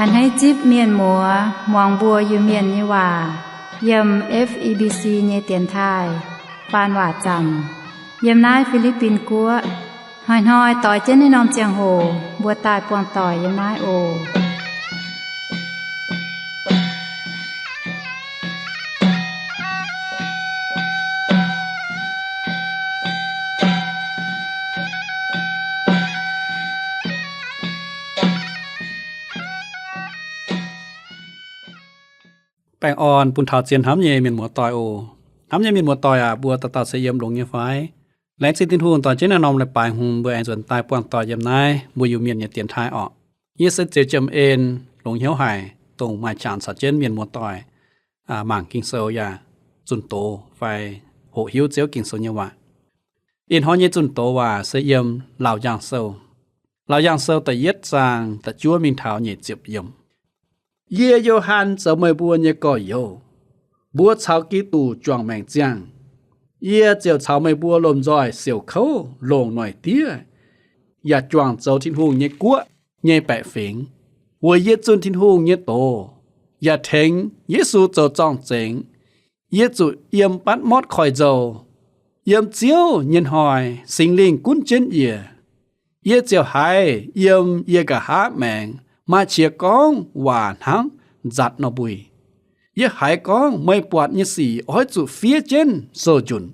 Hneiv zipv mienh muoz muangx mbuo Iu-Mienh nyei waac yiem F E B C nyei dienx taaih faan waac zaamc yiem naaiv Fi^li^bin Guoqv. Hnoi-hnoi doix jienv naaiv norm ziangh hoc mbuo daaih buangh doic yiem naaiv oc. Baengh orn bun taux zien hnamv nyei mienh muoz-doic oc. Hnamv nyei mienh muoz-doic aac, mbuo dauh dauh se yiem longx nyei fai? Laengz zingh Tin-Hungh dorh jienv naaiv norm leiz-baaix hmz mbuo aengx nzuonx daaih buangh doic yiem naaiv mbuo Iu-Mienh nyei dienx taaih orqc. Yie se Ziouv Jiem En, longx hnyouv haic dongh maaih qangx caux jienv mienh muoz-doic mangc Ging-Sou yaac zunh doz fai hoqc hiuv Ziouv Ging-Sou nyei waac. Ih hnoi nyei zunh doz waac se yiem Laauc Yaangh Sou. Laauc Yaangh Sou da'yietv zaang da'juov mingh taux nyeic ziepc yiemc. Yie, Yo^han, zoux meih mbuo nyei gorx-youz. Mbuo caux Giduc juangc maengc ziangh. Yie ziouc caux meih mbuo lomh nzoih siouc kouv longc noic diev, yaac juangc zoux Tin-Hungh nyei guoqv nyei baeqc fingx, weic yie zunh Tin-Hungh nyei doz, yaac tengx Yesu zoux zorng-zengx. Yie zuqc yiem Batmotv Koiv-Nzou. Yiem Ziouv nyei hnoi Singx Lingh gunv jienv yie. Yie ziouc haiz yiem yie nqa'haav maengx maaih qiex gorngv waac hnangv nzatc nor mbui. Yie haiz gorngv, Meih buatc nyei sic oix zuqc fiev jienv sou-njunc,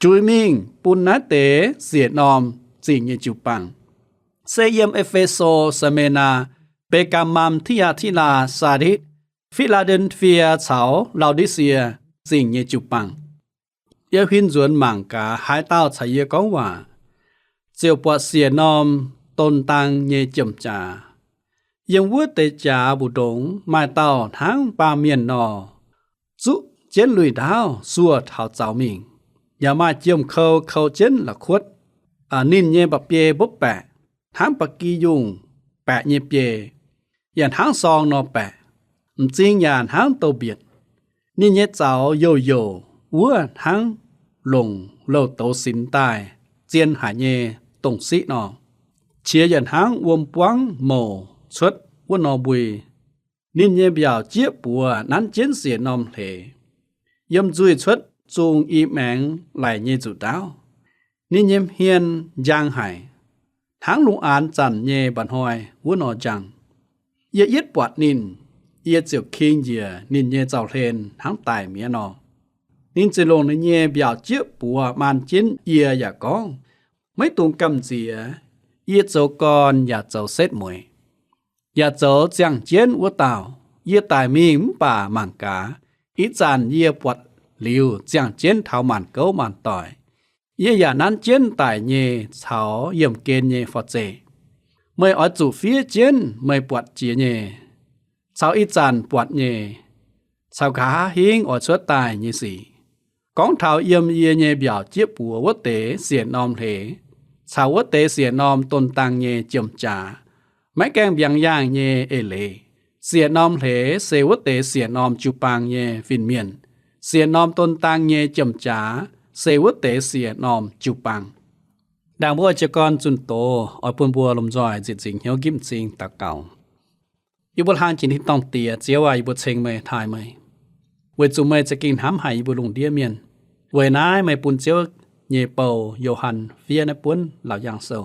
juix mingh bun naaiv deix siec norm zingh nyei jiu-baang, se yiem E^fe^so, Saa^me^naa, Mbe^gaa^mam, Ti^yaa^ti^laa, Saa^nditc, Fi^laa^den^fie caux Lau^ndi^sie zingh nyei jiu-baang. Yie huin nzuonx mangc gaax haaix dauh caux yie gorngv waac, ziouc buatc siec norm don dang nyei jiem-jaax. Yiem wuov deix jaax mbu'ndongx maaih dauh hnangv baamh mienh nor, zuqv jienv lui-ndaauv suoh taux zaux mingh, yaac maaih jiem-kou kou jienv la'kuotv. Ninh nyei mba'biei mbopv baeqc hnangv ba'gi yungh baeqc nyei biei, yaac hnangv sorng nor baeqc, m'zing yaac hnangv douz-mbietc. Ninh nyei zaux youh youh wuov hnangv longc louh douz sinx daaih zien haic nyei dongh siqv nor. Qiex yaac hnangv wuom buangv mouc cuotv wuov nor mbui. Ninh nyei mbiaauc jieqv buoz nanv jienv siec norm hleix. Yiem nzuih cuotv zungh i maengx laic nyei nzuqc ndaauv. Ninh nyei hmien njang haic, hnangv lungh aanx zanc nyei mba'hnoi wuov nor njang. Yie yietv buatc ninh, yie ziouc king njiec ninh nyei zaux-hlen hnangv daic mi'aqv nor. Ninh ziouc longc ninh nyei mbiaauc jieqv buoz maan jienv yie yaac gorngv, Maiv dungx gamh nziex. Yie zoux gorn yaac zoux setv mueiz, yaac zoux ziangh jienv wuov dauh. Yie daic mingh mv baac mangc gaax, ih zanc yie buatc liuz ziangh jienv taux maanc gouv maanc doic. Yie yaac nanv jienv daic nyei caux yiemh gen nyei forv-zeih. Meih oix zuqc fiev jienv meih buatc jiex nyei, caux ih zanc buatc nyei, caux nqa'haav hingv oix cuotv daaih nyei sic. Gorngv taux yiem yie nyei mbiaauc jieqv buoz wuov deix siec norm hleix, caux wuov deix siec norm don dang nyei jiem-jaax, maiv gaengh mbiaangx yaangh nyei eix leiz. Siec norm hleix se wuov deix siec norm jiu-baang nyei fin-mienh. Siec norm don dang nyei jiem-jaax se wuov deix siec norm jiu-baang. Ndaangc mbuo jiez gorn zunh doz, oix bun mbuo lomh nzoih nzieqc nzingc hnyouv nqipv m'zing daux gaux. Yie mbuo hlang jiex tin-dorngh Diex, Ziouv aac, yie mbuo ceng meih, taaih meih, weic zuqc meih za'gengh hnamv haic yie mbuo lungh ndiev mienh. Weic naaiv meih bun Ziouv nyei bou, Yo^han, fiev naaiv buonv Laauc Yaangh Sou,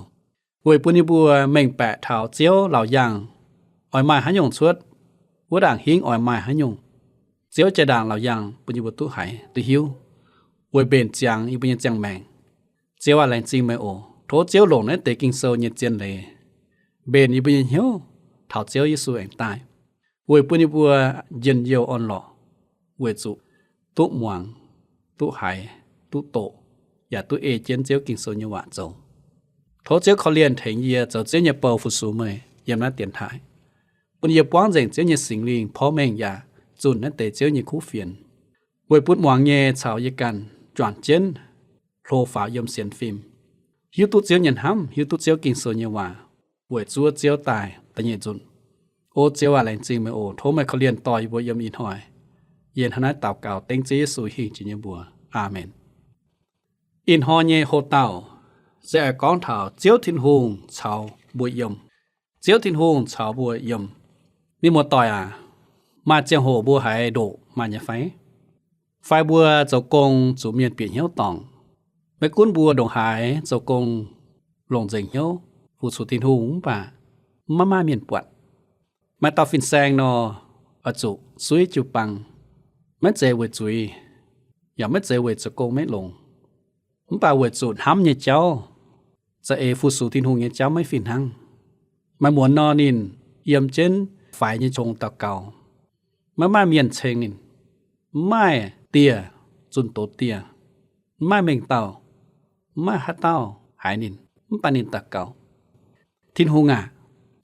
weic bun yie mbuo mengh baeqc taux Ziouv Laauc Yaangh oix maaih haaix nyungc cuotv, wuov ndaangc hingv oix maaih haaix nyungc. Ziouv jaa-ndaangc Laauc Yaangh bun yie mbuo duqv haiz duqv hiuv, weic mbenc ziangx yie mbuo nyei ziangh maengc. Ziouv aac, laengz zingh meih oc. Tov Ziouv longc naaiv deix Ging-Sou nyei zien leiz mbenc yie mbuo nyei hnyouv taux Ziouv Yesu aengx daaih, weic bun yie mbuo njien-youh orn-lorqc, weic zuqc duqv muangx, duqv haiz, duqv doqc, yaac duqv ei jienv Ziouv Ging-Sou nyei waac zoux. Tov Ziouv korv-lienh tengx yie zoux Ziouv nyei bou fu-sux meih yiem naaiv dienx taaih, bun yie buangv nzengc Ziouv nyei Singx Lingh porv mengh yaac zunh naaiv deix Ziouv nyei kuv fienx, weic bun muangx nyei caux yie ganh juangc jienv hlo faaux yiem sienx fim, hiuv duqv Ziouv nyei hnamv, hiuv duqv Ziouv Ging-Sou nyei waac, weic zuov Ziouv daaih da'nyeic nzunc. O Ziouv aac, laengz zingh meih oc. Tov meih korv-lienh dorh yie mbuo yiem ih hnoi. Yie hnangv naaiv daux gaux dengv Ziouv Yesu hingh jiex nyei mbuox. Aamen. Ih hnoi nyei hoc-dauh se aengx gorngv taux Ziouv Tin-Hungh caux mbuo yiem. Ziouv Tin-Hungh caux mbuo yiem. Mienh muoz-doic aac, maaih ziangh hoc mbuo haiz ndoqc maaih nyei fai? Fai mbuo zoux gong zuqc mienh bieqc hnyouv dorngc? Maiv gunv mbuo ndongc haaix zoux gong longc nzengc hnyouv fu-sux Tin-Hungh mv baac maiv maaih mienh buatc. Maaih dauh fin-saeng nor, oix zuqc suiv jiu-baang, maiv zeiz weic zuiz, yaac maiv zeiz weic zoux gong maiv longx, mv baac weic zuqc hnamv nyei jauv, za'eix fu-sux Tin-Hungh nyei jauv maiv fih hnangv. Maaih muonz nor ninh yiem jienv faix nyei qongx daux gaux. Maiv maaih mienh ceng ninh, maiv maaih dieh zunh doz dieh, maiv maaih mengh dauh, maiv maaih haaix dauh haiz ninh, mv baac ninh daux gaux, Tin-Hungh aac,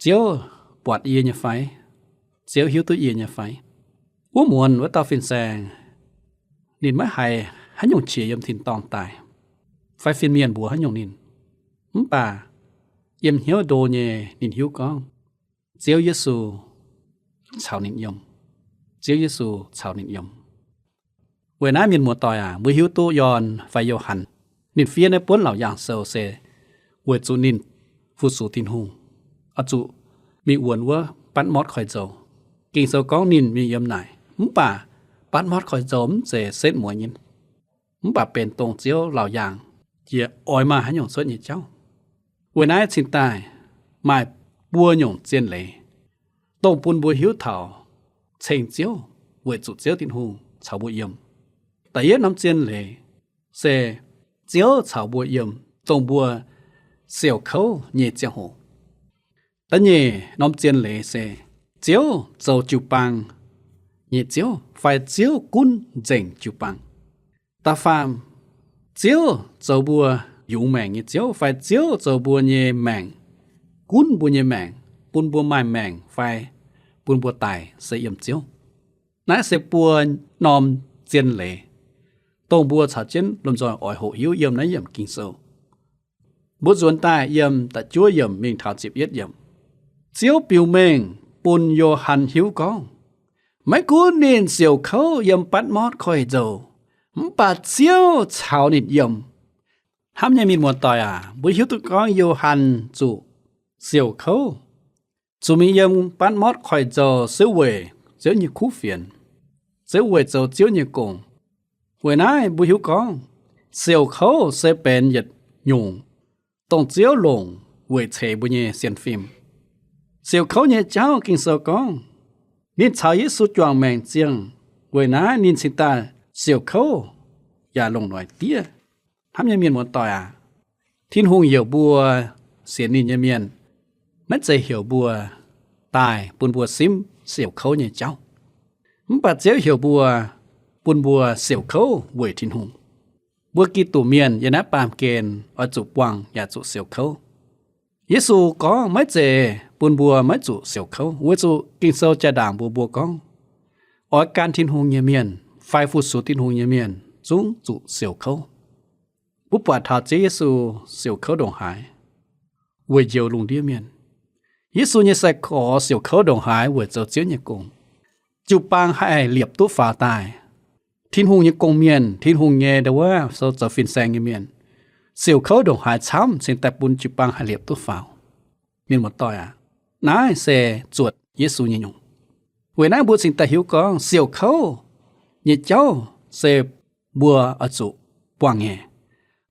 Ziouv buatc yie nyei fai? Ziouv hiuv duqv yie nyei fai? Wuov muonz wuov dauh fin-saeng, ninh maiv haiz haaix nyungc qiex yiem tin-dorngh daaih, fai fin-mienh mbuox haaix nyungc ninh, mv baac yiem hnyouv ndo nyei ninh hiuv gorngv, Ziouv Yesu caux ninh yiem. Ziouv Yesu caux ninh yiem. Weic naaiv mienh muoz-doic aac, mbuo hiuv duqv Yo^han fai Yo^han ninh fiev naaiv buonv Laauc Yaangh Sou se weic zuqc ninh fu-sux Tin-Hungh, oix zuqc mingh wuonx wuov Batv^mortv Koiv-Nzou. Ging-Sou gorngv ninh mingh yiem naaic, mv baac Batv^mortv Koiv-Nzou mv zeiz setv mueiz nyei, mv baac benx dongh Ziouv laauc yaangh jiex oix maaih haaix nyungc cuotv nyei jauv. Weic naaiv cingx daaih maaih buo nyungc zien leiz, dongh bun mbuo hiuv taux ceng Ziouv weic zuqc Ziouv Tin-Hungh caux mbuo yiem. Da'yietv norm zien leiz se Ziouv caux mbuo yiem dongh mbuo siouc kouv nyei ziangh hoc. Da'nyeic norm zien leiz se Ziouv zoux jiu-baang nyei Ziouv fai Ziouv gunv nzengc jiu-baang. Da'faam, Ziouv zoux mbuo yungz maengc nyei Ziouv fai Ziouv zoux mbuo nyei maengc, gunv mbuo nyei maengc, bun mbuo maaih maengc fai bun mbuo daic se yiem Ziouv. Naaiv se buo norm zien leiz, dongh mbuo caux jienv lomh nzoih oix hoqc hiuv yiem naaiv yiemc Ging-Sou. Mbuo nzuonx daaih yiem da'juov yiemc mingh taux ziepc yietv yiemc. Ziouv biux mengh bun Yo^han hiuv gorngv, maiv gunv ninh siouc kouv yiem Batv^mortv Koiv-Nzou, mv baac Ziouv caux ninh yiem. Hnamv nyei mienh muoz-doic aac, mbuo hiuv duqv gorngv Yo^han zuqc siouc kouv, zuqc mingh yiem Batv^mortv Koiv-Nzou se weic Ziouv nyei kuv fienx, se weic zoux Ziouv nyei gong. Weic naaiv mbuo hiuv gorngv siouc kouv se benx yietc nyungc dongh Ziouv longc weic ceix mbuo nyei sienx fim. Siouc kouv nyei jauv Ging-Sou gorngv, ninh caux Yesu juangc maengc ziangh, weic naaiv ninh cingx daaih siouc kouv yaac longc noic diev. Hnamv nyei mienh muoz-doic aac, Tin-Hungh heuc mbuo sienx ninh nyei mienh, maiv zeiz heuc mbuo daaih bun mbuo simv siouc kouv nyei jauv. Mv baac Ziouv heuc mbuo, bun mbuo siouc kouv weic Tin-Hungh. Mbuo Giduc mienh yiem naaiv baamh gen oix zuqc buangh yaac zuqc siouc kouv. Yesu gorngv maiv zeiz bun mbuo maiv zuqc siouc kouv, weic zuqc Ging-Sou jaa-ndaangc mbuox mbuo gorngv, oix gan Tin-Hungh nyei mienh fai fu-sux Tin-Hungh nyei mienh zungv zuqc siouc kouv. Mbuo buatc taux Ziouv Yesu siouc kouv ndongc haaix weic njoux lungh ndiev mienh. Yesu nyei sai-gorx siouc kouv ndongc haaix weic zoux Ziouv nyei gong. Jiu-baang haih liepc duqv faaux daaih. Tin-Hungh nyei gong-mienh, Tin-Hungh nyei ndau wuov sou zoux fin-saeng nyei mienh, siouc kouv ndongc haaix camv cingx daaih bun jiu-baang haih liepc duqv faaux. Mienh muoz-doic aac, naaiv se zuotc Yesu nyei nyungc. Weic naaiv mbuo cingx daaih hiuv gorngv siouc kouv nyei jauv se mbuo oix zuqc buangh nyei.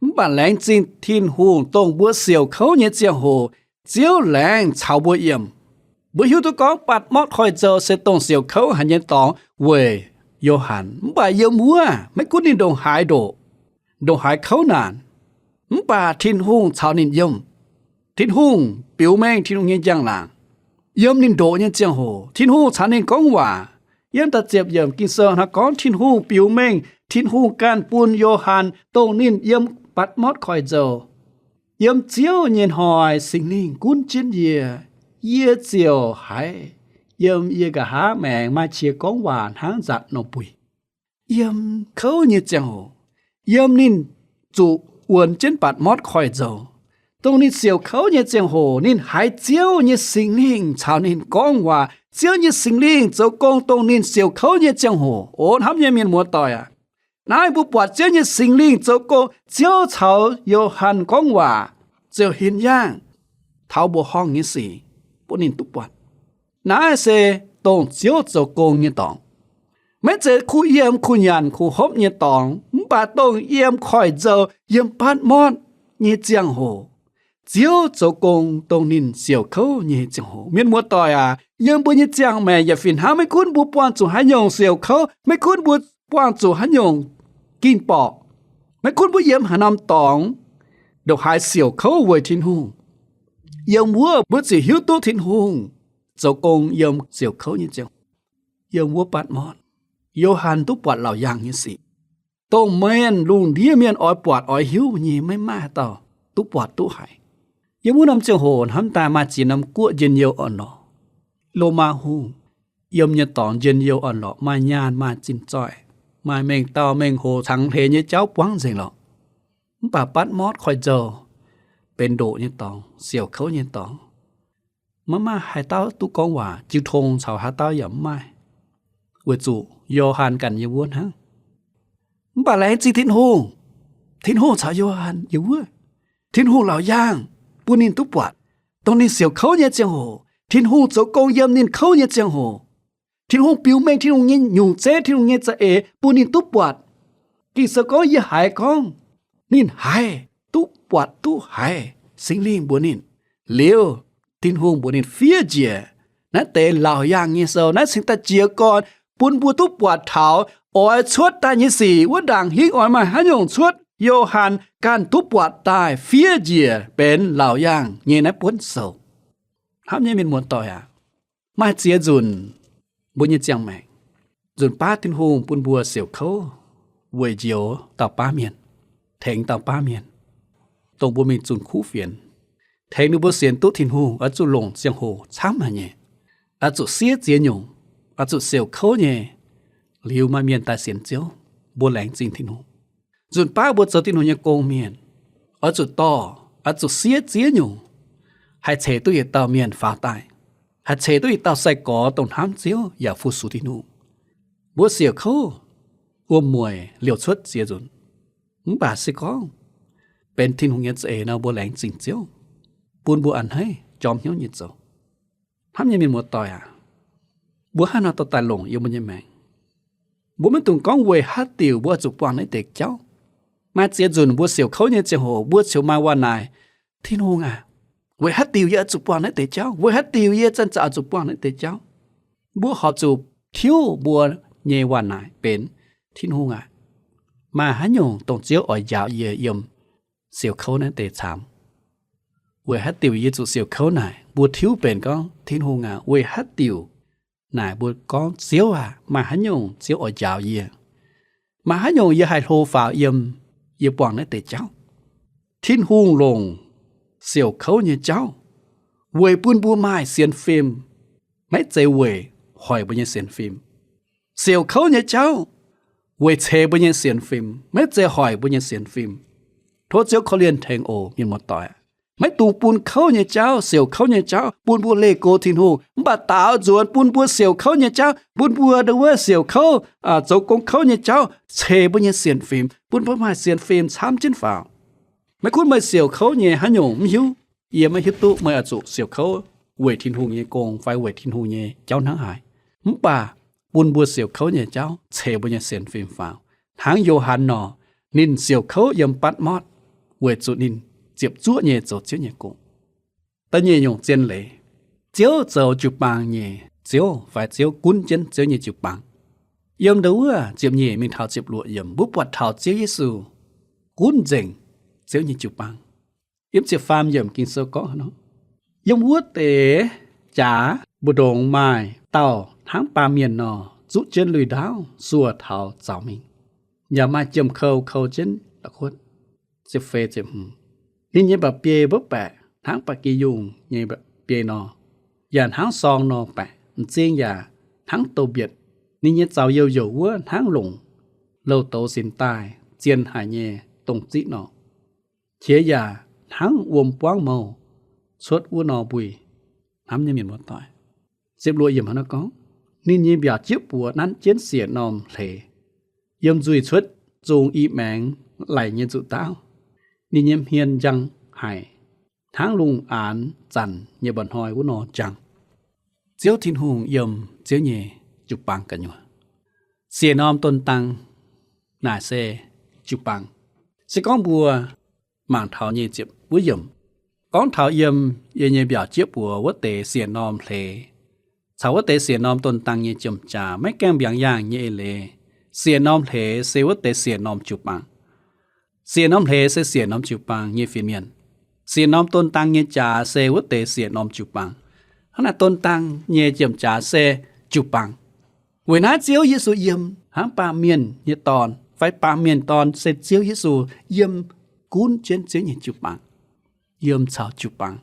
Mv baac laengz zingh Tin-Hungh, dongh mbuo siouc kouv nyei ziangh hoc, Ziouv laengz caux mbuo yiem. Mbuo hiuv duqv gorngv Baatc Mortv Koiv-Nzou se dongh siouc kouv haic nyei dorngx weic Yo^han, mv baac yiem wuov maiv gunv ninh ndongc haaix ndoqc, ndongc haaix kouv naanc, mv baac Tin-Hungh caux ninh yiem. Tin-Hungh biux mengh Tin-Hungh nyei njang-laangc. Yiem ninh ndoqc nyei ziangh hoc, Tin-Hungh caux ninh gorngv waac. Yiem da'ziepc yiemc Ging-Sou hnangv gorngv Tin-Hungh biux mengh, Tin-Hungh ganh bun Yo^han dongh ninh yiem Baatc Mortv Koiv-Nzou. Yiem Ziouv nyei hnoi Singx Lingh gunv jienv yie, yie ziouc haiz yiem yie nqa'haav maengx maaih qiex gorngv waac hnangv nzatc norm buih. Yiem kouv nyei ziangh hoc, yiem ninh zuqc wuonx jienv Baatc Mortv Koiv-Nzou, dongh ninh siouc kouv nyei ziangh hoc, ninh haiz Ziouv nyei Singx Lingh caux ninh gorngv waac. Ziouv nyei Singx Lingh zoux gong dongh ninh siouc kouv nyei ziangh hoc. O hnamv nyei mienh muoz-doic aac, naaiv mbuo buatc Ziouv nyei Singx Lingh zoux gong. Ziouv caux Yo^han gorngv waac ziouc hinc yaangh taux mbuoqc horngh nyei sic bun ninh duqv buatc. Naaiv se dongh Ziouv zoux gong nyei dorngx. Maiv zeiz kuh yiem, kuh nyanc, kuh hopv nyei dorngx, mv baac dongh yiem koiv-nzou, yiem Baatv Mortv nyei ziangh hoc, Ziouv zoux gong dongh ninh siouc kouv nyei ziangh hoc. Mienh muoz-doic aac, yiem mbuo nyei ziangh maengc yaac fih hnangv. Maiv gunv mbuo buangh zuqc haaix nyungc siouc kouv, maiv gunv mbuo buangh zuqc haaix nyungc ging borqc, maiv gunv mbuo yiem haaix norm dorngx, ndongc haaix siouc kouv weic Tin-Hungh, yiem wuov mbuo ziouc hiuv duqv Tin-Hungh zoux gong yiem siouc kouv nyei ziangh hoc, yiem wuov Baatv Mortv. Yo^han duqv buatc laauc yaangh nyei sic, dongh mienh lungh ndiev mienh oix buatc oix hiuv nyei maiv maaih haaix dauh duqv buatc duqv haiz. Yiem wuov norm ziangh hoc hnamv daaih maaih ziex norm guoqv njien-youh orn-lorqc. Lomaa Hungh yiem nyei dorngx njien-youh orn-lorqc, maaih nyaanh, maaih zinh zoih, maaih mengh dauh mengh hoc, cangx hleix nyei jauv buangv nzengc lorqc. Mv baac Baatv Mortv koiv-nzou, benx ndoqc nyei dorngx, siouc kouv nyei dorngx, maiv maaih haaix dauh duqv gorngv waac. Jiu-tong caux haaix dauh yaac mv maaih, weic zuqc Yo^han ganh yiem wuov hnangv. Mv baac laengz zingh Tin-Hungh, Tin-Hungh caux Yo^han yiem wuov. Tin-Hungh laauc yaangh bun ninh duqv buatc, dongh ninh siouc kouv nyei ziangh hoc, Tin-Hungh zoux gong yiem ninh kouv nyei ziangh hoc. Tin-Hungh biux mengh Tin-Hungh nyei nyungc zeiv, Tin-Hungh nyei za'eix bun ninh duqv buatc. Ging-Sou gorngv, yie haiz gorngv, ninh haiz, duqv buatc duqv haiz, Singx Lingh mbuox ninh. Liuz, Tin-Hungh mbuox ninh fiev njiec naaiv deix laauc yaangh nyei sou, naaiv cingx daaih jiez gorn bun mbuo duqv buatc taux oix cuotv daaih nyei sic. Wuov ndaangc hingv oix maaih haaix nyungc cuotv, Yo^han ganh duqv buatc daaih fiev njiec benx laauc yaangh nyei naaiv buonv sou. Hnamv nyei mienh muoz-doic aac, maaih ziex nzunc mbuo nyei ziangh maengc, nzunc baav Tin-Hungh bun mbuo siouc kouv weic njoux dauh baav mienh, tengx dauh baav mienh, dongh mbuo mingh zunh kuv fienx, tengx ninh mbuo sienx duqv Tin-Hungh oix zuqc longc ziangh hoc camv haic nyei, oix zuqc siev ziex nyungc, oix zuqc siouc kouv nyei. Liuz maaih mienh daaih sienx Ziouv, mbuo laengz zingh Tin-Hungh. Nzunc baav mbuo zoux Tin-Hungh nyei gong mienh, oix zuqc dorh, oix zuqc siev ziex nyungc, haih ceix duqv yietc dauh mienh faaux daaih, haih ceix duqv yietc dauh sai-gorx dongh hnamv Ziouv yaac fu-sux Tin-Hungh. Mbuo siouc kouv wuom-mueic liouh cuotv ziex nzunc. Mv baac se gorngv benx Tin-Hungh nyei za'eix nor, mbuo laengz zingh Ziouv, bun mbuo a'hneiv jorm hnyouv nyei zoux. Hnamv nyei mienh muoz-doic aac, mbuo hnangv haaix nor dorh daaih longc yiem mbuo nyei maengc? Mbuo maiv dungx gorngv weic haaix diuc mbuo oix zuqc buangh naaiv deix jauv. Maaih ziex nzunc mbuo siouc kouv nyei ziangh hoc mbuo ziouc maaih waac-naaic, Tin-Hungh aac, weic haaix diuc yie oix zuqc buangh naaiv deix jauv? Weic haaix diuc yie zanc-zanc oix zuqc buangh naaiv deix jauv? Mbuo horpc zuqc tiuv mbuo nyei waac-naaic benx, Tin-Hungh aac, maaih haaix nyungc dongh Ziouv oix njaaux yie yiem siouc kouv naaiv deix caamx? Weic haaix diuc yie zuqc siouc kouv naaic? Mbuo tiuv benx gorngv, Tin-Hungh aac, weic haaix diuc naaic? Mbuo gorngv, Ziouv aac, maaih haaix nyungc Ziouv oix njaaux yie? Maaih haaix nyungc yie haih hlo faaux yiem yie buangh naaiv deix jauv? Tin-Hungh longc siouc kouv nyei jauv weic bun mbuo maaih sienx fim, maiv zeiz weic hoic mbuo nyei sienx fim. Siouc kouv nyei jauv weic ceix mbuo nyei sienx fim, maiv zeiz hoic mbuo nyei sienx fim. Tov Ziouv korv-lienh tengx oc, mienh muoz-doic. Maiv dungx bun kouv nyei jauv, siouc kouv nyei jauv bun mbuo leih go Tin-Hungh. Mv baac daaux nzuonx bun mbuo siouc kouv nyei jauv, bun mbuo ndau wuov siouc kouv, zoux gong kouv nyei jauv ceix mbuo nyei sienx fim, bun mbuo maaih sienx fim camv jienv faaux. Maiv gunv meih siouc kouv nyei haaix nyungc mv hiuv, yie maiv hiuv duqv meih oix zuqc siouc kouv weic Tin-Hungh nyei gong fai weic Tin-Hungh nyei jauv hnangv haaix. Mv baac bun mbuo siouc kouv nyei jauv ceix mbuo nyei sienx fim faaux, hnangv Yo^han nor, ninh siouc kouv yiem Baatv Mortv weic zuqc ninh ziepc zuoqv nyei zoux Ziouv nyei gong. Da'nyeic nyungc zien leiz, Ziouv zoux jiu-baang nyei Ziouv fai Ziouv gunv jienv Ziouv nyei jiu-baang. Yiem ndau wuov ziepc nyeic mingh taux ziepc luoqc yiemc, mbuo buatc taux Ziouv Yesu gunv nzengc Ziouv nyei jiu-baang. Yiem ziepc faam yiemc Ging-Sou gorngv haaix nor, yiem wuov deix jaax mbu'ndongx maaih dauh hnangv baamh mienh nor, zuqv jienv lui-ndaauv suoh taux zaux mingh, yaac maaih jiem-kou kou jienv la'kuotv. Ziepc feix, ziepc hmz, ninh nyei mba'biei mbuov baeqc hnangv ba'gi yungh nyei mba'biei nor, yaac hnangv sorng nor baeqc, m'zing yaac hnangv douz-mbietc. Ninh nyei zaux youh youc wuov hnangv longc louh douz sinx daaih zien haic nyei dongh ziqv nor, qiex yaac hnangv wuom buangv mouh cuotv wuov nor mbui. Hnamv nyei mienh muoz-doic, ziepc luoqc yiemc hnangv naaiv gorngv, ninh nyei mbiaauc jieqv buoz nanv jienv siec norm hleix, yiem nzuih cuotv zong i maengx laic nyei nzuqc ndaauv. Ninh nyei hmien njang haic, hnangv lungh aanx zanc nyei mba'hnoi wuov nor njang. Ziouv Tin-Hungh yiem Ziouv nyei jiu-baang gu'nyuoz. Siec norm don dang naaic se jiu-baang. Se gorngv mbuo mangc taux nyei ziepc wuov yiemc, gorngv taux yiem yie nyei mbiaauc jieqv buoz wuov deix siec norm hleix caux wuov deix siec norm don dang nyei jiem-jaax, maiv gaengh mbiaangx yaangh nyei eix leiz. Siec norm hleix se wuov deix siec norm jiu-baang. Siec norm hleix se siec norm jiu-baang nyei fin-mienh. Siec norm don dang nyei jaax se wuov deix siec norm jiu-baang. Hnangv naaic don dang nyei jiem-jaax se jiu-baang. Weic naaiv Ziouv Yesu yiem hnangv baamh mienh nyei dorn, fai baamh mienh dorn se Ziouv Yesu yiem gunv jienv Ziouv nyei jiu-baang, yiem caux jiu-baang.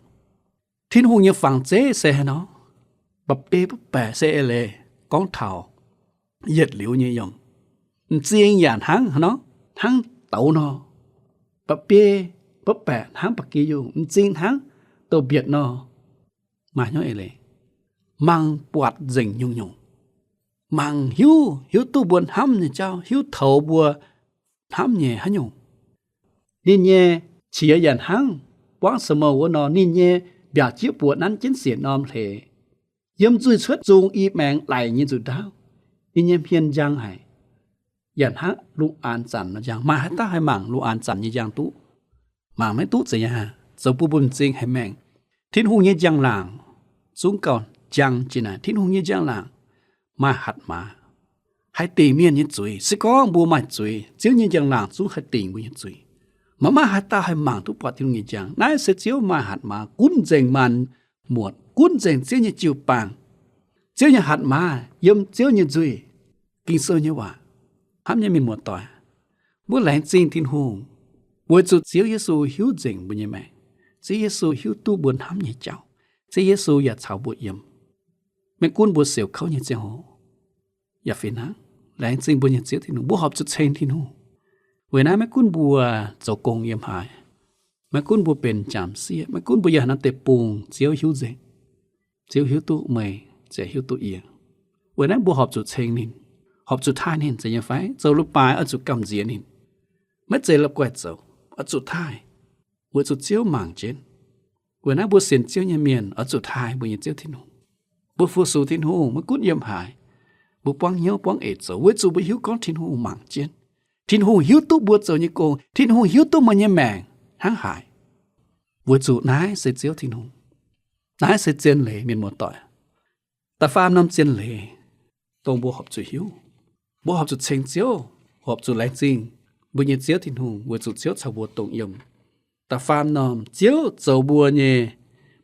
Tin-Hungh nyei fangx zeiv se haaix nor? Mba'biei butv baeqc se eix leiz gorngv taux yietc liuz nyei yiemc. M'zing yaac hnangv haaix nor? Hnangv douz nor. Mba'biei butv baeqc hnangv ba'gi yungh, m'zing hnangv douz-mbietc nor. Maaih hnyouv eix leiz, mangc buatc nzengc nyungc-nyungc, mangc hiuv, hiuv duqv mbuo hnamv nyei jauv, hiuv toux mbuo hnamv nyei haaix nyungc. Ninh nyei qiex yaac hnangv buangv samou wuov nor, ninh nyei mbiaauc jieqv buoz nanv jienv siec norm hleix. Yiem nzuih cuotv zung i maengx laic nyei nzuqc ndaauv, ninh nyei hmien njang haic. Yaac hnangv lungh aanx zanc nor njang. Maaih haaix dauh haih mangc lungh aanx zanc nyei njang duqv? Mangc maiv duqv. Zeiz nyei hnangv, zoux bun mbuo m'zing haih maengh. Tin-Hungh nyei njang-laangc zungv gauh njang jiex naaic. Tin-Hungh nyei njang-laangc maaih hatc maaz, haih dingc mienh nyei zuiz. Se gorngv mbuo maaih zuiz, Ziouv nyei njang-laangc zungv haih dingc mbuo nyei zuiz. Maiv maaih haaix dauh haih mangc duqv buatc Tin-Hungh nyei njang. Naaiv se Ziouv maaih hatc maaz gunv nzengc maanc muotc, gunv nzengc Ziouv nyei jiu-baang. Ziouv nyei hatc maaz yiem Ziouv nyei nzuih. Ging-Sou nyei waac, hnamv nyei mienh muoz-doic, mbuo laengz zingh Tin-Hungh weic zuqc Ziouv Yesu hiuv nzengc mbuo nyei maengc. Ziouv Yesu hiuv duqv mbuo hnamv nyei jauv. Ziouv Yesu yaac caux mbuo yiem. Maiv gunv mbuo siouc kouv nyei ziangh hoc yaac fih hnangv, laengz zingh mbuo nyei Ziouv Tin-Hungh, mbuo horpc zuqc ceng Tin-Hungh. Weic naaiv maiv gunv mbuo zoux gong yiem haaix, maiv gunv mbuo benx jaamc sieqv, maiv gunv mbuo yiem haaix norm deic-bung, Ziouv hiuv nzengc. Ziouv hiuv duqv meih, ziouc hiuv duqv yie. Weic naaiv mbuo horpc zuqc ceng ninh, horpc zuqc taaih ninh, zeiz nyei fai? Zoux leiz-baaix oix zuqc gamh nziex ninh. Maiv zeiz la'guaih zoux, oix zuqc taaih, weic zuqc Ziouv mangc jienv. Weic naaiv mbuo sienx Ziouv nyei mienh oix zuqc taaih mbuo nyei Ziouv Tin-Hungh. Mbuo fu-sux Tin-Hungh maiv gunv yiem haaix, mbuo buangv hnyouv buangv eix zoux, weic zuqc mbuo hiuv gorngv Tin-Hungh mangc jienv. Tin-Hungh hiuv duqv mbuo zoux nyei gong. Tin-Hungh hiuv duqv meih nyei maengc hnangv haaix. Weic zuqc naaiv se Ziouv Tin-Hungh. Naaiv se zien leiz, mienh muoz-doic. Da'faam norm zien leiz, dongh mbuo horpc zuqc hiuv, mbuo horpc zuqc ceng Ziouv, horpc zuqc laengz zingh mbuo nyei Ziouv Tin-Hungh weic zuqc Ziouv caux mbuo dongh yiem. Da'faam norm, Ziouv zoux mbuo nyei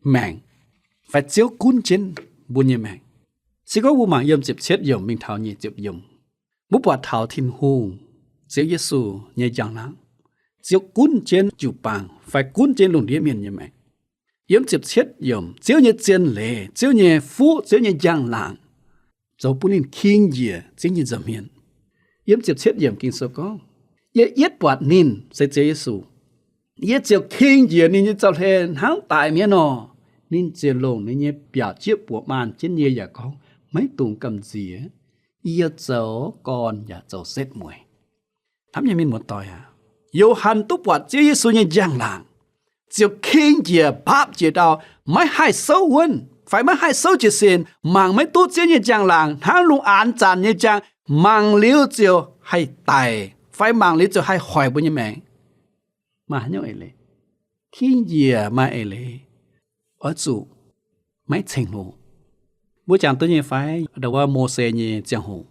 maengc, fai Ziouv gunv jienv mbuo nyei maengc. Se gorngv mbuo mangc yiem ziepc cietv yiemc mingh taux nyic ziepc yiemc, mbuo buatc taux Tin-Hungh, Ziouv Yesu nyei njang-laangc, Ziouv gunv jienv jiu-baang fai gunv jienv lungh ndiev mienh nyei maengc. Yiem ziepc cietv yiemc, Ziouv nyei zien leiz, Ziouv nyei fuqv, Ziouv nyei njang-laangc zoux bun ninh king njiec Ziouv nyei nza'hmien. Yiem ziepc cietv yiemc Ging-Sou gorngv, Yie yietv buatc ninh, se Ziouv Yesu, yie ziouc king njiec ninh nyei zaux-hlen hnangv daic mi'aqv nor. Ninh ziouc longc ninh nyei mbiaauc jieqv buoz maanh jienv yie yaac gorngv, Maiv dungx gamh nziex, yie zoux gorn yaac zoux setv mueiz. Hnamv nyei mienh muoz-doic aac, Yo^han duqv buatc Ziouv Yesu nyei njang-laangc, ziouc king njiec, mbaapv njiec ndau, maiv haih souv wuonv fai maiv haih souv jiez sin, mangc maiv duqv Ziouv nyei njang-laangc hnangv lungh aanx zanc nyei njang, mangc liuz ziouc haih daic fai mangc liuz ziouc haih hoic mbuo nyei maengc. Maaih haaix nyungc eix leiz? King njiec maaih eix leiz, oix zuqc maiv ceng-hlo. Mbuo jangx duqv nyei fai? Ndau wuov Mose nyei ziangh hoc,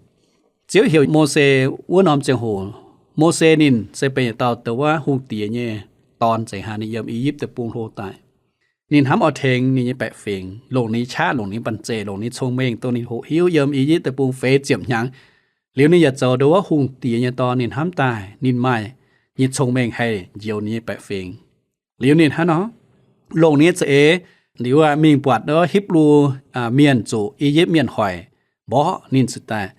Ziouv heuc Mose wuov norm ziangh hoc, Mose ninh se benx yietc dauh ndau wuov hungh diex nyei dorn nzengc hnangv. Ninh yiem I^yipv Deic-Bung hlo daaih. Ninh hnamv oix tengx ninh nyei baeqc fingx, longc ninh nyei qaqv, longc ninh nyei banh zeic, longc ninh nyei cong-mengh, dongh ninh hoqc hiuv yiem I^yipv Deic-Bung feix ziepc hnyangx. Liuz ninh yaac zoux ndau wuov hungh diex nyei dorn, ninh hnamv daaih ninh maaih nyei cong-mengh haih njoux ninh nyei baeqc fingx. Liuz ninh hnangv nor longc ninh nyei za'eix, liuz aqv, mingh buatc wuov Hipv^lu Mienh zuqc I^yipv Mienh hoic, mborqv ninh cingx daaih,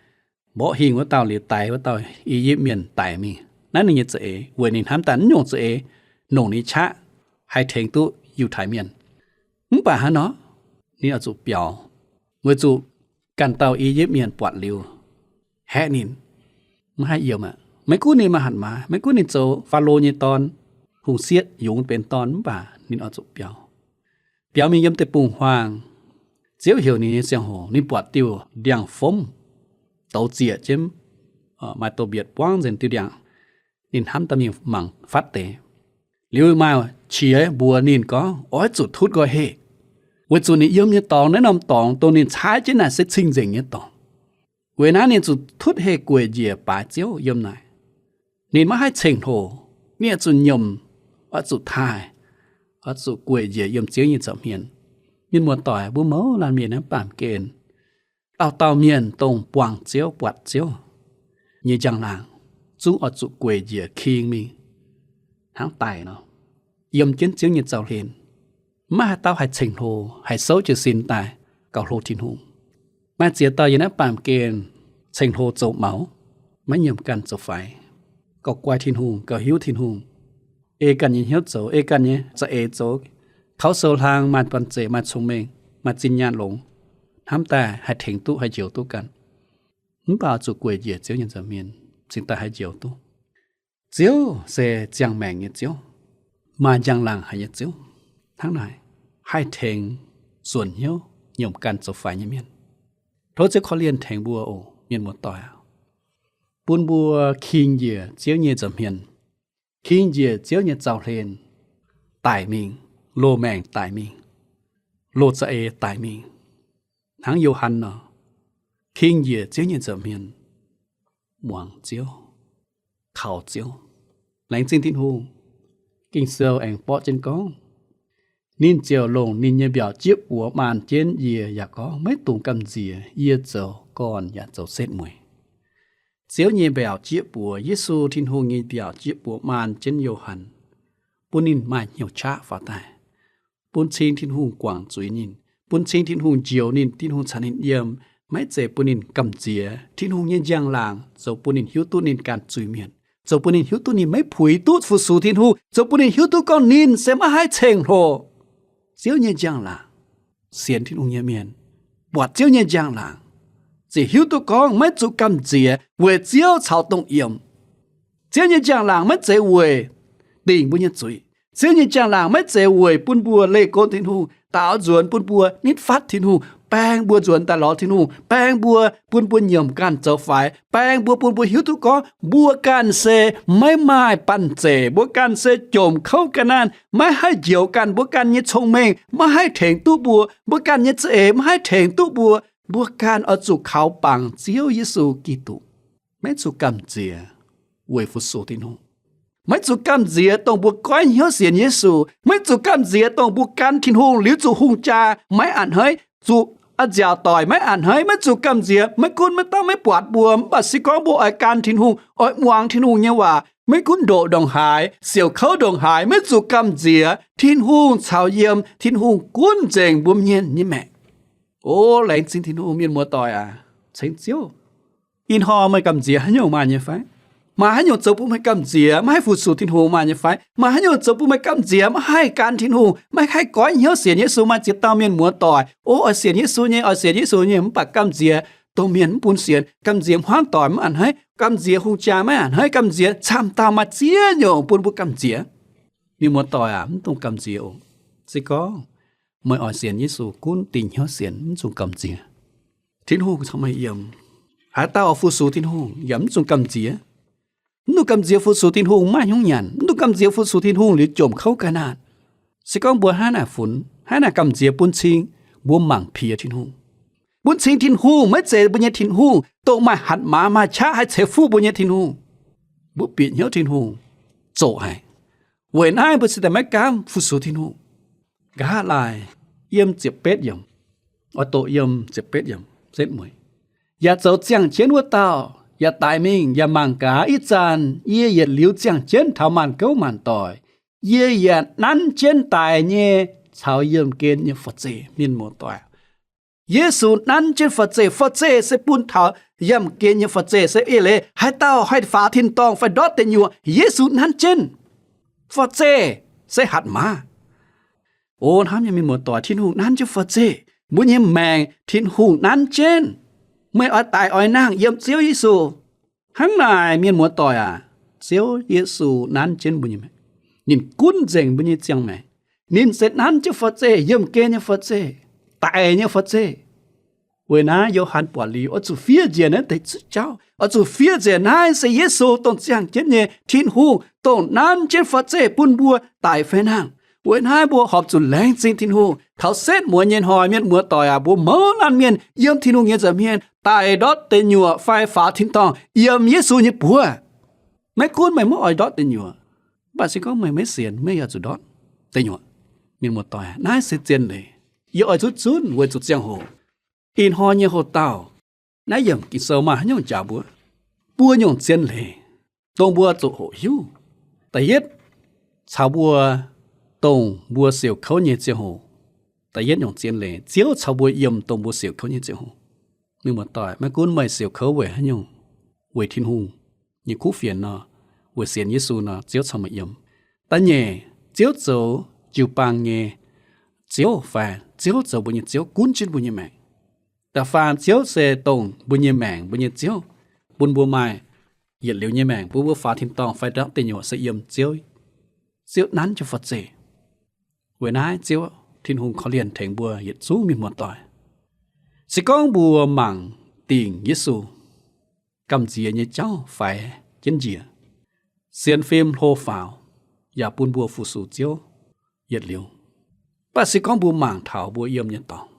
mborqv hingh wuov dauh liuz daix wuov dauh I^yipv Mienh daic mingh. Naaiv ninh nyei za'eix, weic ninh hnamv daaih naaiv nyungc za'eix, longc ninh nyei qaqv haih tengx duqv Yiutai Mienh. Mv baac hnangv nor, ninh oix zuqc biaux, weic zuqc ganh dauh I^yipv Mienh buatc liuz haeqv ninh, maiv haih yiem aqv. Maiv gunv ninh maaih hatc maaz, maiv gunv ninh zoux Faalo nyei dorn, hungh sieqv yungz benx dorn, mv baac ninh oix zuqc biaux. Biaux mingh yiem deic-bung-huaang, Ziouv heuc ninh nyei ziangh hoc, ninh buatc diuh ndiangx-fomv douz zieqc jienv, maaih douz-mbietc buangv nzengc diuh ndiangx. Ninh hnamv daaih mingh mangc fatv deix. Liuz maaih qiex mbuox ninh gorngv, oix zuqc tutv nqoi heh, weic zuqc ninh yiem nyei dorngx, naaiv norm dorngx dongh ninh caaiv jienv naaic se cing-nzengc nyei dorngx. Weic naaiv ninh zuqc tutv heh gueic njiec baaix Ziouv yiem naaic. Ninh maiv haih ceng-hlo, ninh oix zuqc nyiemc, oix zuqc taaih, oix zuqc gueic njiec yiem Ziouv nyei nza'hmien. Mienh muoz-doic, mbuo mouz laanh mienh naaiv baamh gen, dauh dauh mienh dongh buangh Ziouv, buatc Ziouv nyei njang-laangc, zungv oix zuqc gueic njiec king mingh hnangv daic nor, yiem jienv Ziouv nyei zaux-hlen. Maiv haaix dauh haih ceng-hlo, haih souv jiez sin daaih gauh hlo Tin-Hungh. Maaih ziex dauh yiem naaiv baamh gen ceng-hlo zoux maux, maiv nyiemc ganh zoux faix, gauh guai Tin-Hungh, gauh hiuv Tin-Hungh, ei ganh nyei hnyouv zoux, ei ganh nyei za'eix zoux, kaux sou hlang, maaih banh zeic, maaih cong-mengh, maaih zinh nyaanh longx, hnamv daaih haih tengx duqv, haih njoux duqv ganh. Mv baac zuqc gueic njiec Ziouv nyei nza'hmien cingx daaih haih njoux duqv. Ziouv se ziangh maengc nyei Ziouv, maaih njang-laangc haic nyei Ziouv. Hnangv naaic, haih tengx nzuonx hnyouv nyiemc ganh zoux faix nyei mienh. Tov Ziouv korv-lienh tengx mbuo oc, mienh muoz-doic aac. Bun mbuo king njiec Ziouv nyei nza'hmien, king njiec Ziouv nyei zaux-hlen, daic mingh, loz-maengc daic mingh, loz-za'eix daic mingh, hnangv Yo^han nor, king njiec Ziouv nyei nza'hmien, muangx Ziouv, kaux Ziouv. Laengz zingh Tin-Hungh. Ging-Sou aengx borqv jienv gorngv, ninh ziouc longc ninh nyei mbiaauc jieqv buoz maanh jienv yie yaac gorngv, maiv dungx gamh nziex, yie zoux gorn yaac zoux setv mueiz. Ziouv nyei mbiaauc jieqv buoz, Yesu Tin-Hungh nyei mbiaauc jieqv buoz maanh jienv Yo^han, bun ninh maaih hnyouv qaqv faaux daaih, bun cing Tin-Hungh guangc zuiz ninh, bun cing Tin-Hungh njoux ninh, Tin-Hungh caux ninh yiem, maiv zeiz bun ninh gamh nziex. Tin-Hungh nyei njang-laangc zoux bun ninh hiuv duqv ninh ganh zuiz-mienh, zoux bun ninh hiuv duqv ninh maiv puix duqv fu-sux Tin-Hungh, zoux bun ninh hiuv duqv gorngv ninh se maiv haih ceng-hlo. Ziouv nyei njang-laangc, sienx Tin-Hungh nyei mienh, buatc Ziouv nyei njang-laangc, ziouc hiuv duqv gorngv maiv zuqc gamh nziex weic Ziouv caux dongh yiem. Ziouv nyei njang-laangc maiv zeiz weic dingc mbuo nyei zuiz. Ziouv nyei njang-laangc maiv zeiz weic bun mbuo leih go Tin-Hungh, daaux nzuonx bun mbuo nitv fatv Tin-Hungh, baeng mbuo nzuonx daaih lorz Tin-Hungh, baeng mbuo, bun mbuo nyiemc ganh zoux faix, baeng mbuo, bun mbuo hiuv duqv gorngv mbuo ganh se maiv maaih banh zeic, mbuo ganh se jomc kouv ga'naanh, maiv haih njoux ganh, mbuo ganh nyei cong-mengh maiv haih tengx duqv mbuo, mbuo ganh nyei za'eix maiv haih tengx duqv mbuo. Mbuo ganh oix zuqc kaux bangc Ziouv Yesu Giduc, maiv zuqc gamh nziex weic fu-sux Tin-Hungh. Maiv zuqc gamh nziex dongh mbuo goiv hnyouv sienx Yesu. Maiv zuqc gamh nziex dongh mbuo gan Tin-Hungh liuz zuqc hungh jaa maiv a'hneiv, zuqc a'nziaauc doic maiv a'hneiv. Maiv zuqc gamh nziex, maiv gunv maiv dauh maiv buatc mbuo, mv baac se gorngv mbuo oix gan Tin-Hungh, oix muangx Tin-Hungh nyei waac, maiv gunv ndoqc ndongc haaix, siouc kouv ndongc haaix, maiv zuqc gamh nziex. Tin-Hungh caux yiem, Tin-Hungh gunv nzengc mbuo mienh nyei maengc. O laengz zingh Tin-Hungh, mienh muoz-doic aac, ceng Ziouv. Ih hnoi meih gamh nziex haaix nyungc maaih nyei fai? Maaih haaix nyungc zoux bun meih gamh nziex maiv haih fu-sux Tin-Hungh maaih nyei fai? Maaih haaix nyungc zoux bun meih gamh nziex maiv haih gan Tin-Hungh, maiv haih goiv hnyouv sienx Yesu maaih? Ziex dauh mienh muoz-doic, o, oix sienx Yesu nyei, oix sienx Yesu nyei, mv baac gamh nziex dongh mienh mv bun sienx, gamh nziex hmuangv doic maiv a'hneiv, gamh nziex hungh jaa maiv a'hneiv, gamh nziex camv dauh maaih ziex nyungc bun mbuo gamh nziex. Mienh muoz-doic aac, mv dungx gamh nziex oc. Se gorngv meih oix sienx Yesu gunv dingc hnyouv sienx, mv dungx gamh nziex. Tin-Hungh caux meih yiem. Haaix dauh oix fu-sux Tin-Hungh yaac mv dungx gamh nziex. Mv dungx gamh nziex fu-sux Tin-Hungh maaih hnyouv nyanc. Mv dungx gamh nziex fu-sux Tin-Hungh liuz jomc kouv ga'naanh. Se gorngv mbuo hnangv naaic funx, hnangv naaic gamh nziex bun cing, mbuo mangc piex Tin-Hungh. Bun cing Tin-Hungh maiv zeiz mbuo nyei Tin-Hungh, dongh maaih hatc maaz maaih qaqv haih ceix fuqv mbuo nyei Tin-Hungh. Mbuo bieqc hnyouv Tin-Hungh zoqc haic. Weic naaiv mbuo cingx daaih maiv gaamv fu-sux Tin-Hungh. Nqa'haav laai yiem ziepc betv yiemc, oix doqc yiem ziepc betv yiemc setv mueiz. Yaac zoux ziangh jienv wuov dauh yaac daix mingh yaac mangc gaax. Ih zanc yie yietc liuz ziangh jienv taux maanc gouv maanc doic, yie yaac nanv jienv daix nyei caux yiemh gen nyei forv-zeih. Mienh muoz-doic, Yesu nanv jienv forv-zeih. Forv-zeih se bun taux yiemh gen nyei forv-zeih. Se eix leiz haaix dauh haih faaux tin-dorngh fai ndortv deic nyuoqc, Yesu nanv jienv. Forv-zeih se hatc maaz. O hnamv nyei mienh muoz-doic, Tin-Hungh nanv jienv forv-zeih. Mbuo nyei maengc Tin-Hungh nanv jienv. Meih oix daix oix nangh yiem Ziouv Yesu. Hnangv naaic, mienh muoz-doic aac, Ziouv Yesu nanv jienv mbuo nyei maengc. Ninh gunv nzengc mbuo nyei ziangh maengc. Ninh se nanv jienv forv-zeih, yiemh gen nyei forv-zeih. daic nyei faa zeiv. Weic naaiv Yo^han buatc liuz oix zuqc fiev njiec naaiv deix zuqv jauv, oix zuqc fiev njiec naaiv se Yesu dongh ziangh jienv nyei Tin-Hungh, dongh nanv jienv faa zeiv bun mbuo daic fai nangh. Weic naaiv mbuo horpc zuqc laengz zingh Tin-Hungh. Taux setv muonz nyei hnoi, mienh muoz-doic aac, mbuo mouz laanh mienh yiem Tin-Hungh nyei nza'hmien daic ndortv deic nyuoqc fai faaux tin-dorngh yiem Yesu nyei buoz. Maiv gunv meih maiv oix ndortv deic nyuoqc, mv baac se gorngv meih maiv sienx, meih yaac zuqc ndortv deic nyuoqc. Mienh muoz-doic, naaiv se zien leiz. Yie oix zuqc zunv weic zuqc ziangh hoc. Ih hnoi nyei hoc-dauh, naaiv yiemc Ging-Sou maaih haaix nyungc njaaux mbuo? Buo nyungc zien leiz, dongh mbuo zuqc hoqc hiuv. Da'yietv, caux mbuo dongh mbuo siouc kouv nyei ziangh hoc. Da'yietv nyungc zien leiz, Ziouv caux mbuo yiem dongh mbuo siouc kouv nyei ziangh hoc. Mienh muoz-doic, maiv gunv meih siouc kouv weic haaix nyungc, weic Tin-Hungh nyei kuv fienx nor, weic sienx Yesu nor, Ziouv caux meih yiem. Da'nyeic, Ziouv zoux jiu-baang nyei Ziouv fai Ziouv zoux mbuo nyei Ziouv gunv jienv mbuo nyei maengc. Da'faam, Ziouv se dongh mbuo nyei maengc, mbuo nyei Ziouv, bun mbuo maaih yietc liuz nyei maengc, bun mbuo faaux tin-dorngh fai ndortv deic nyuoqc se yiem Ziouv. Ziouv nanv jienv faa zeiv. Weic naaiv Ziouv Tin-Hungh korv-lienh tengx mbuo yietc zungv mienh muoz-doic. Se gorngv mbuo mangc dingc Yesu, gamh nziex nyei jauv faix jienv njiec, sienx fim hlo faaux, yaac bun mbuo fu-sux Ziouv yietc liuz. Mv baac se gorngv mbuo mangc taux mbuo yiem nyei dorngx,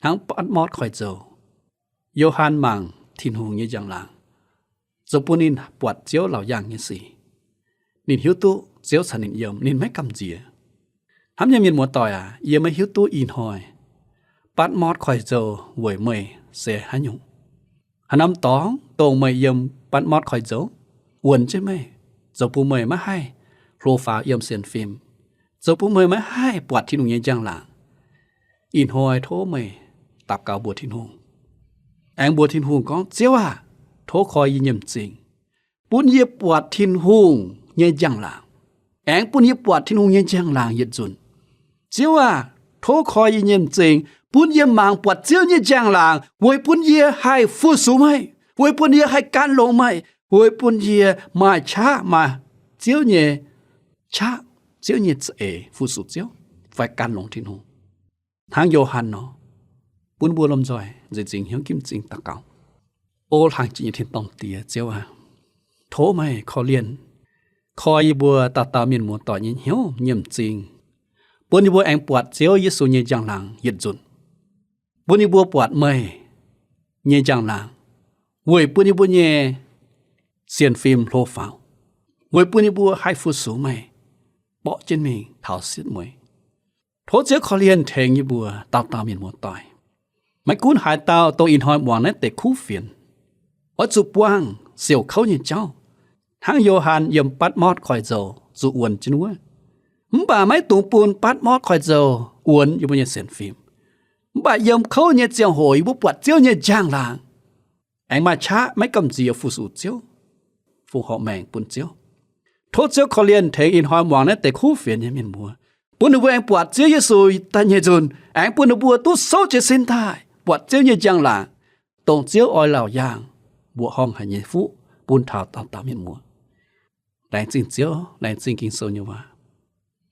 hnangv Baatv Mortv Koiv-Zoux, Yo^han mangc Tin-Hungh nyei njang-laangc, zoux bun ninh buatc Ziouv laauc yaangh nyei sic. Ninh hiuv duqv Ziouv caux ninh yiem, ninh maiv gamh nziex. Hnamv nyei mienh muoz-doic aac, yie maiv hiuv duqv ih hnoi Baatv Mortv Koiv-Zoux weic meih se haaix nyungc. Haaix norm dorngx dongh meih yiem Baatv Mortv Koiv-Zoux wuonx jienv meih, zoux bun meih maiv haih hlo faaux yiem sienx fim, zoux bun meih maiv haih buatc Tin-Hungh nyei njang-laangc. Ih hnoi tov meih daux gaux mbuox Tin-Hungh. Aengx mbuox Tin-Hungh gorngv, Ziouv aah! Tov koi yie nyei m'zing, bun yie buatc Tin-Hungh nyei njang-laangc. Aengx bun yie buatc Tin-Hungh nyei njang-laangc yietc nzunc. Ziouv aah! Tov koi yie nyei m'zing, bun yie mangc buatc Ziouv nyei njang-laangc, weic bun yie haih fu-sux meih, weic bun yie haih gan longx meih, weic bun yie maaih qaqv, maaih Ziouv nyei qaqv, Ziouv nyei za'eix fu-sux Ziouv fai gan longx Tin-Hungh. Hnangv Yo^han nor, bun mbuo lomh nzoih nziex m'zing hnyouv ginv m'zing daux gaux. O laangh jiex nyei tin-dorngh Diex, Ziouv aah! Tov meih korv-lienh koi yie mbuo dauh dauh mienh muoz-doic nyei hnyouv nyei m'zing, bun yie mbuo aengx buatc Ziouv Yesu nyei njang-laangc yietc nzunc, bun yie mbuo buatc meih nyei njang-laangc, weic bun yie mbuo nyei sienx fim hlo faaux, weic bun yie mbuo haih fu-sux meih, borqv jienv mingh taux sieqv mueiz. Tov Ziouv korv-lienh tengx yie mbuo dauh dauh mienh muoz-doic. Maiv gunv haaix dauh dongh ih hnoi muangx naaiv deix kuv fienx, oix zuqc buangh siouc kouv nyei jauv, hnangv Yo^han yiem Baatv Mortv Koiv-Zoux zuqc wuonx jienv wuov. Mv baac maiv dungx bun Baatv Mortv Koiv-Zoux wuonx yie mbuo nyei sienx fim. Mv baac yiem kouv nyei ziangh hoc yie mbuo buatc Ziouv nyei njang-laangc, aengx maaih qaqv maiv gamh nziex fu-sux Ziouv, fongc horc maengc bun Ziouv. Tov Ziouv korv-lienh tengx ih hnoi muangx naaiv deix kuv fienx nyei mienh muoz, bun ninh mbuo aengx buatc Ziouv Yesu daaih nyei nzunc, aengx bun ninh mbuo duqv souv jiez sin daaih buatc Ziouv nyei njang-laangc, dongh Ziouv oix laauc yaangh mbuoqc horngh haic nyei fuqv bun taux dauh dauh mienh muoz. Laengz zingh Ziouv, laengz zingh Ging-Sou nyei waac.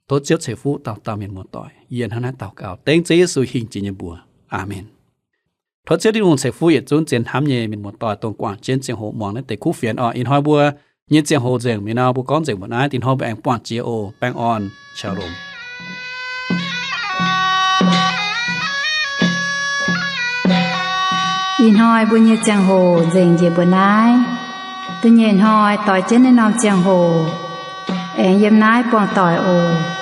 Tov Ziouv ceix fuqv dauh dauh mienh muoz-doic. Yie hnangv naaiv daux gaux dengv Ziouv Yesu hingh jiex nyei mbuox. Aamen. Tov Ziouv Tin-Hungh ceix fuqv yietc zungv zien hnamv nyei mienh muoz-doic dongh guangc jienv ziangh hoc muangx naaiv deix kuv fienx oc. Ih hnoi mbuo nyei ziangh hoc nzengc mi'aqv, mbuo gorngv nzengc mbuo naaiv. Dingc hnoi mbuo aengx buangh jiex oc. Baengh orn, shalom. Ih hnoi mbuo nyei ziangh hoc nzengc njiec mbuo naaiv. Da'nyeic hnoi doix jienv naaiv norm ziangh hoc, aengx yiem naaiv buangh doic oc.